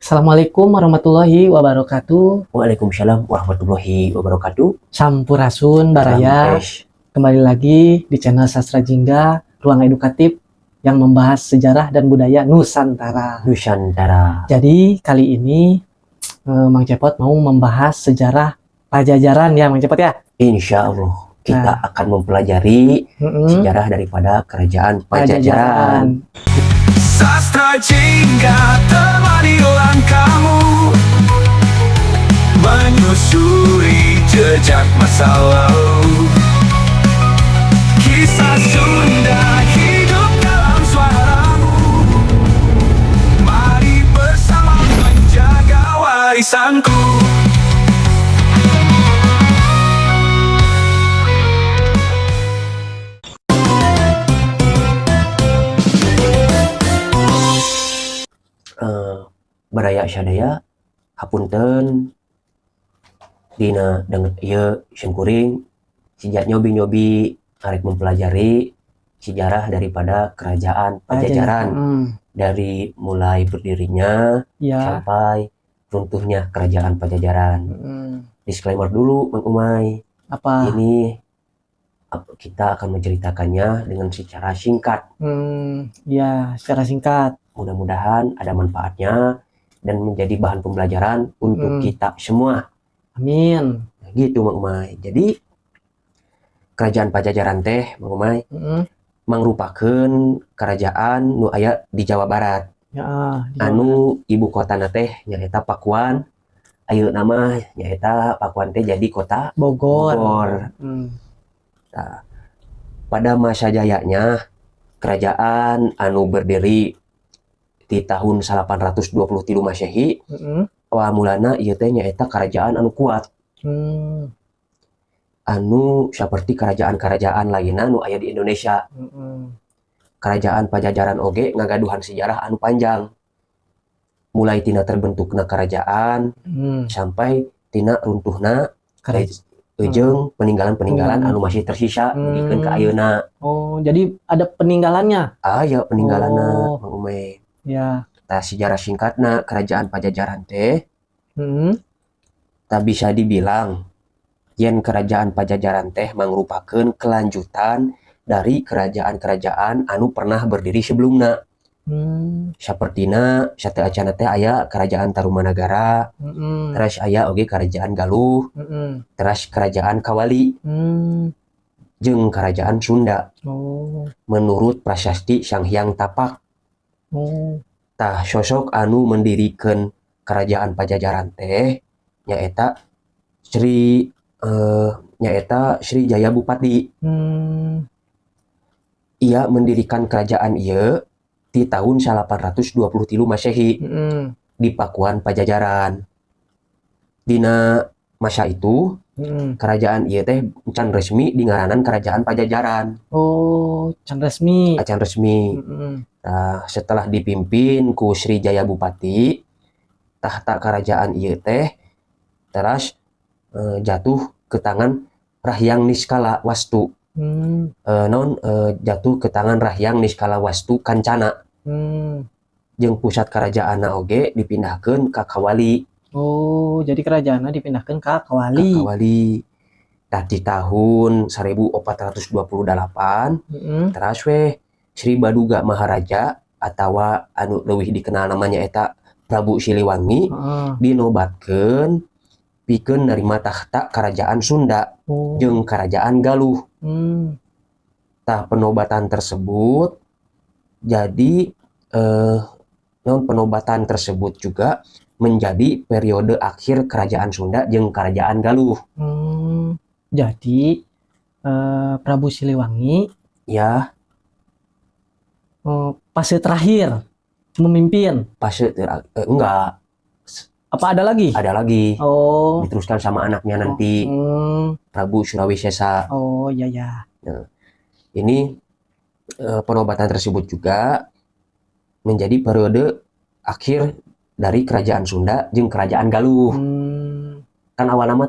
Assalamualaikum warahmatullahi wabarakatuh. Waalaikumsalam warahmatullahi wabarakatuh. Sampurasun baraya. Rampes. Kembali lagi di channel Sastra Jingga, ruang edukatif yang membahas sejarah dan budaya Nusantara. Nusantara. Jadi kali ini Mang Cepot mau membahas sejarah Pajajaran ya, Mang Cepot ya. Insya Allah kita akan mempelajari sejarah daripada Kerajaan Pajajaran. Sastra Jingga temani langkahmu, menyusuri jejak masa lalu. Kisah Sunda hidup dalam suaramu. Mari bersama menjaga warisanku. Baraya sadaya, hapunten dina danget ieu simkuring sejak nyobi-nyobi arek mempelajari sejarah daripada Kerajaan Pajajaran dari mulai berdirinya sampai runtuhnya Kerajaan Pajajaran. Disclaimer dulu, Mang Umay. Apa? Ini kita akan menceritakannya dengan secara singkat. Ya, secara singkat. Mudah-mudahan ada manfaatnya dan menjadi bahan pembelajaran untuk kita semua. Amin. Gitu, Mang Umay. Jadi Kerajaan Pajajaran teh, Mang Umay, mangrupakeun kerajaan nu aya di Jawa Barat. Ya, di Jawa Barat. Anu ibu kotana teh nyaeta Pakuan. Ayeuna mah nyaeta Pakuan teh jadi kota Bogor. Bogor. Nah, pada masa jayanya kerajaan anu berdiri di tahun 823 Masehi, awal mulana ieu teh nyaeta kerajaan anu kuat, anu seperti kerajaan-kerajaan lainnya nu aya di Indonesia. Kerajaan Pajajaran oge ngagaduhan sejarah anu panjang, mulai tina terbentukna kerajaan sampai tina runtuhna jeung peninggalan-peninggalan anu masih tersisa dugikeun ka ayeuna. Oh, jadi ada peninggalannya. Aya peninggalanna, Mang Umay. Tah, sejarah singkatna Kerajaan Pajajaran teh, tak bisa dibilang yen Kerajaan Pajajaran teh mangrupakeun kelanjutan dari kerajaan-kerajaan anu pernah berdiri sebelumna. Sapertina sateuacanna teh aya Kerajaan Tarumanagara, terus aya oge Kerajaan Galuh, terus Kerajaan Kawali, jeung Kerajaan Sunda. Menurut Prasasti Sang Hyang Tapak. Tah, sosok anu mendirikan Kerajaan Pajajaran teh nyaeta Sri Jaya Bupati. Ia mendirikan kerajaan ieu di tahun 823 Masehi di Pakuan Pajajaran. Dina masa itu kerajaan ieu teh can resmi dingaranan Kerajaan Pajajaran. Oh, can resmi. Acan resmi. Nah, setelah dipimpin ku Sri Jaya Bupati, tahta kerajaan ieu teh teras jatuh ke tangan Rahyang Niskala Wastu. Non jatuh ke tangan Rahyang Niskala Wastu Kancana. Jeung pusat kerajaanna oge dipindahkeun ka Kawali. Oh, jadi kerajaannya dipindahkan ke Kawali. Ka Kawali. Tah, di tahun 1428 teras weh Sri Baduga Maharaja atau anu leuwih dikenal namanya eta Prabu Siliwangi dinobatkeun pikeun narima tahta Kerajaan Sunda jeung Kerajaan Galuh. Tah, penobatan tersebut jadi non penobatan tersebut juga menjadi periode akhir Kerajaan Sunda jeung Kerajaan Galuh. Jadi Prabu Siliwangi fase terakhir memimpin. Fase enggak. Apa ada lagi? Ada lagi. Oh. Diteruskan sama anaknya nanti, Prabu Surawisesa. Oh, iya ya. Nah, ini penobatan tersebut juga menjadi periode akhir dari Kerajaan Sunda jeung Kerajaan Galuh. Kan awal nama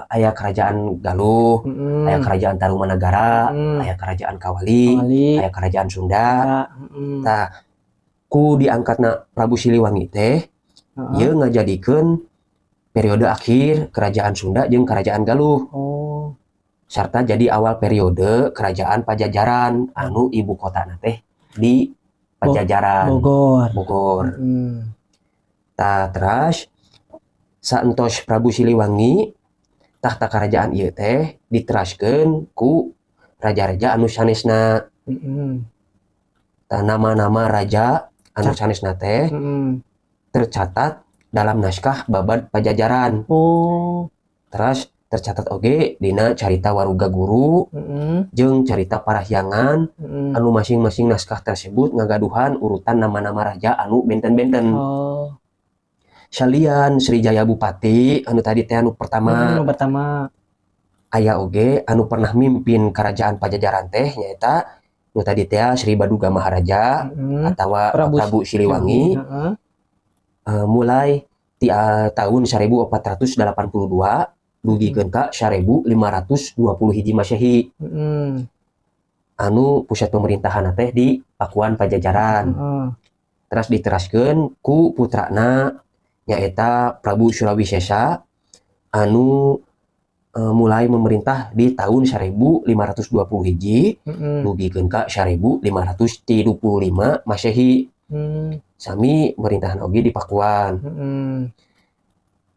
aya Kerajaan Galuh, aya Kerajaan Tarumanagara, aya Kerajaan Kawali, Kawali. Aya Kerajaan Sunda. Ya. Tah, ku diangkatna Prabu Siliwangi teh Ieu ngajadikeun periode akhir Kerajaan Sunda jeung Kerajaan Galuh sarta jadi awal periode Kerajaan Pajajaran anu ibu kotana teh di Pajajaran, Bogor. Bogor. Tah, teras saentos Prabu Siliwangi, tahta kerajaan ieu teh diteraskeun ku raja-raja anu sanesna. Tah, nama-nama raja anu sanesna teh tercatat dalam naskah Babad Pajajaran. Terus tercatat oge dina Carita Waruga Guru jeung Carita Parahyangan anu masing-masing naskah tersebut ngagaduhan urutan nama-nama raja anu benten-benten. Salian Sri Jaya Bupati anu tadi teh anu pertama, Pertama. Aya oge anu pernah mimpin Kerajaan Pajajaran teh nyaeta nu tadi teh Sri Baduga Maharaja atau Prabu Prabu Siliwangi, mulai ti tahun 1482 dugikeun ka 1520 hiji Masehi anu pusat pemerintahan teh di Pakuan Pajajaran. Terus diteraskeun ku putrana, nyaeta Prabu Surawisesa anu mulai memerintah di tahun 1520 hiji dugikeun ka 1535 Masehi, sami pemerintahan oge di Pakuan.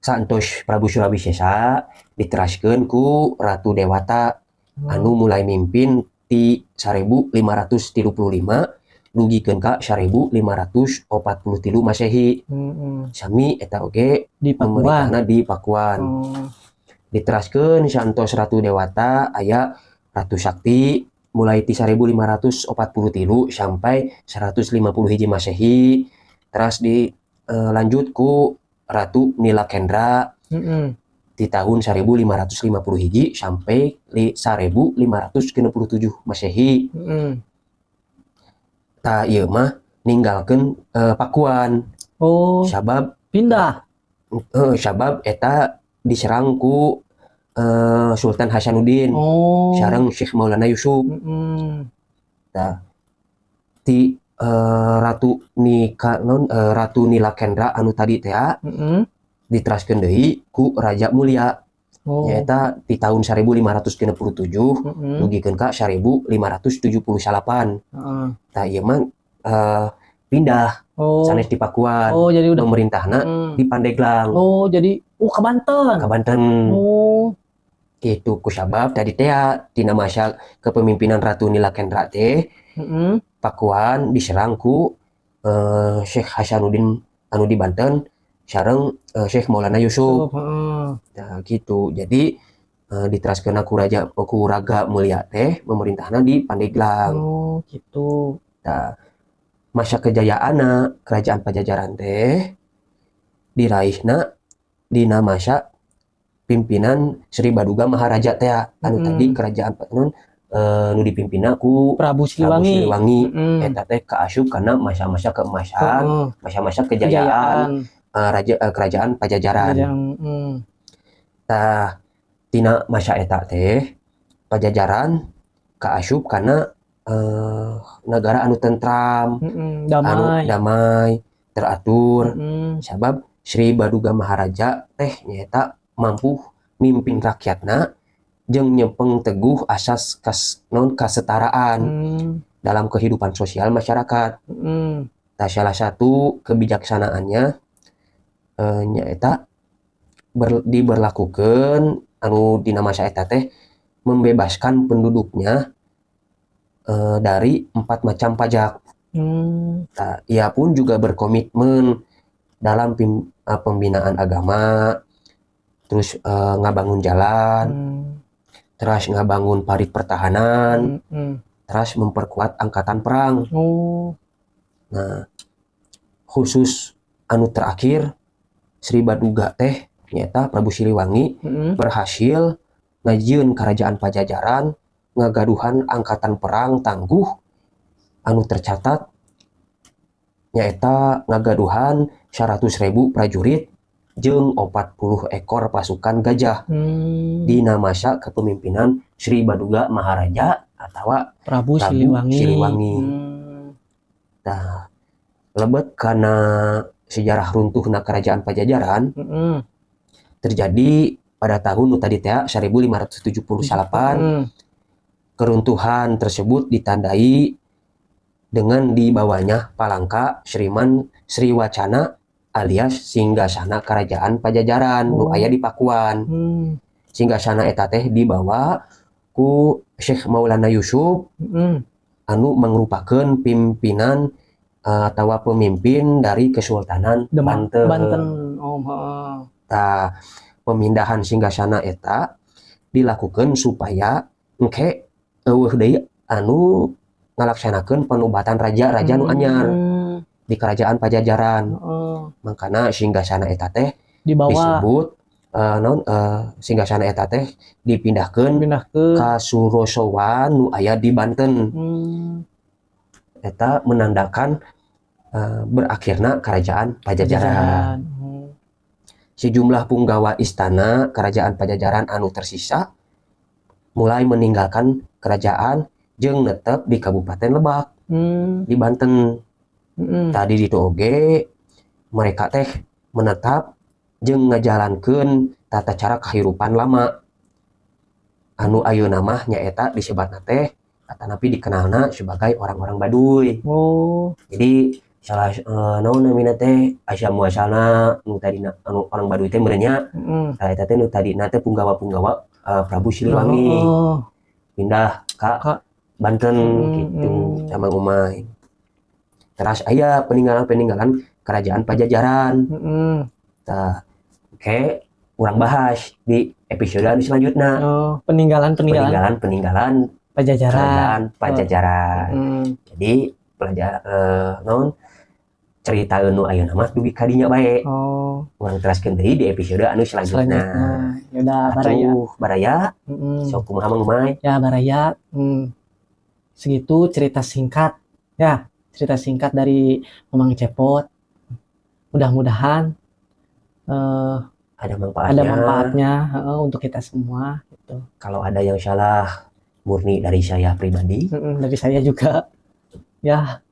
Saentos Prabu Surawisesa diteraskeun ku Ratu Dewata anu mulai mimpin ti 1535 dugikeun ka 1543 Masehi, sami eta oge Di Pakuan. Pemerintahna di Pakuan. Diteraskeun saentos Ratu Dewata aya Ratu Sakti mulai ti 1543 sampai 150 hiji Masehi, terus di lanjut ku Ratu Nilakendra di tahun 1550 hiji sampai 1567 Masehi. Tah, ieu mah ninggalkeun Pakuan. Sabab Pindah. Sabab eta diserang ku Sultan Hasanuddin sareng Syekh Maulana Yusuf. Tah, ti Ratu Nika non Ratu Nilakendra anu tadi teh diteraskeun deui ku Raja Mulia, nyaeta di tahun 1567 dugikeun ka 1578. Tah, ieu mah pindah, sanes di Pakuan. Oh, jadi udah Pemerintahna di Pandeglang. Oh, jadi ke Banten. Ka Banten. Gitu, kusabab tadi teh tina masa kepemimpinan Ratu Nilakendra teh Pakuan diserang ku Syekh Hasanuddin anu di Banten sareng Syekh Maulana Yusuf. Nah, gitu. Jadi diteraskeun ku raja ku Raga Mulia teh pemerintahna di Pandeglang. Oh, gitu. Nah, masa kejayaanna Kerajaan Pajajaran teh diraihna dina masa pimpinan Sri Baduga Maharaja teh anu tadi kerajaan nun nu dipimpinna ku Prabu Prabu Siliwangi. Siliwangi. Eta teh kaasup kana masa-masa keemasan, masa-masa kejayaan Kejayaan. Raja Kerajaan Pajajaran. Kerajaan. Tah, tina masa eta teh Pajajaran kaasup kana negara anu tentram, anu Damai. Damai, teratur. Sabab Sri Baduga Maharaja teh nyaeta mampu mimpin rakyatna jeung nyepeng teguh asas kas non kasetaraan dalam kehidupan sosial masyarakat. Tah, salah satu kebijaksanaannya nyaeta diberlakukan anu dina masa eta teh membebaskan penduduknya dari empat macam pajak. Tah, ia pun juga berkomitmen dalam pembinaan agama, terus ngabangun jalan, terus ngabangun parit pertahanan, terus memperkuat angkatan perang. Nah, khusus anu terakhir Sri Baduga teh nyaeta Prabu Siliwangi berhasil ngajieun Kerajaan Pajajaran ngagaduhan angkatan perang tangguh anu tercatat nyaeta ngagaduhan 100.000 prajurit jeung 40 ekor pasukan gajah dina masa kepemimpinan Sri Baduga Maharaja atau Prabu Prabu Siliwangi. Siliwangi. Nah, lebet kana Sejarah runtuhna Kerajaan Pajajaran terjadi pada tahun nu tadi teh 1578. Keruntuhan tersebut ditandai dengan dibawanya Palangka Sriman Sriwacana alias Singgasana Kerajaan Pajajaran nu aya di Pakuan. Singgasana eta teh dibawa ku Syekh Maulana Yusuf anu mangrupakeun pimpinan atawa pemimpin dari Kesultanan Demak. Banten. Banten. Oh, heeh. Tah, pemindahan singgasana eta dilakukan supaya engke euweuh deui anu ngalaksanakeun penobatan raja-raja nu anyar di Kerajaan Pajajaran. Mangkana singgasana eta teh Dibawa disebut naon singgasana eta teh dipindahkeun pindah ke ka Surosowan nu aya di Banten. Eta menandakan berakhirna Kerajaan Pajajaran. Pajajaran. Sejumlah punggawa istana Kerajaan Pajajaran anu tersisa mulai meninggalkan kerajaan jeung netep di Kabupaten Lebak di Banten. Tadi di oge mereka teh menetap jeung ngajalankeun tata cara kehidupan lama anu ayeuna mah nyaeta disebatna teh atanapi dikenalna sebagai orang-orang Baduy. Jadi salah naon namina teh asal muasalna nu tadina anu orang Baduy teh meureun nya. Tah, eta teh nu tadina teh punggawa-punggawa Prabu Siliwangi pindah ka Banten gitu sama Umay. Terus aya peninggalan-peninggalan Kerajaan Pajajaran. Tah, oke, urang bahas di episode anu selanjutnya. Oh, peninggalan-peninggalan Peninggalan-peninggalan Pajajaran. Kerajaan Pajajaran. Jadi pelajar naon cerita anu ayeuna mah dugi ka dinya bae. Urang teraskeun deui di episode anu selanjutnya. Selanjutnya. Yaudah, baraya. Atuh, baraya, sok kumaha, Mang Umay? Ya, baraya. Segitu cerita singkat. Ya, cerita singkat dari Mamang Cepot. Mudah-mudahan Ada manfaatnya. Ada manfaatnya, heeh, untuk kita semua gitu. Kalau ada yang salah, murni dari saya pribadi. Dari saya juga. Ya,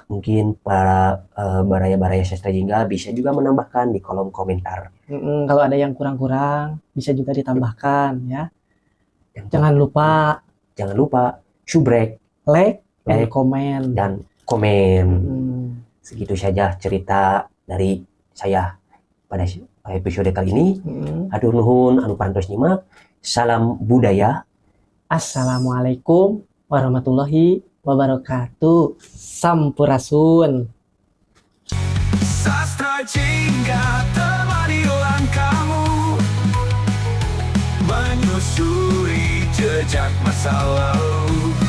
Mungkin para baraya-baraya Sastra Jingga bisa juga menambahkan di kolom komentar. Kalau ada yang kurang-kurang bisa juga ditambahkan ya. Yang Jangan lupa jangan lupa subrek, like and like, comment. Dan komen. Segitu saja cerita dari saya pada episode kali ini. Hatur nuhun anu parantos nyimak. Salam budaya. Assalamualaikum warahmatullahi wabarakatuh. Sampurasun. Sastra Jingga temani langkahmu, menyusuri jejak masa lalu.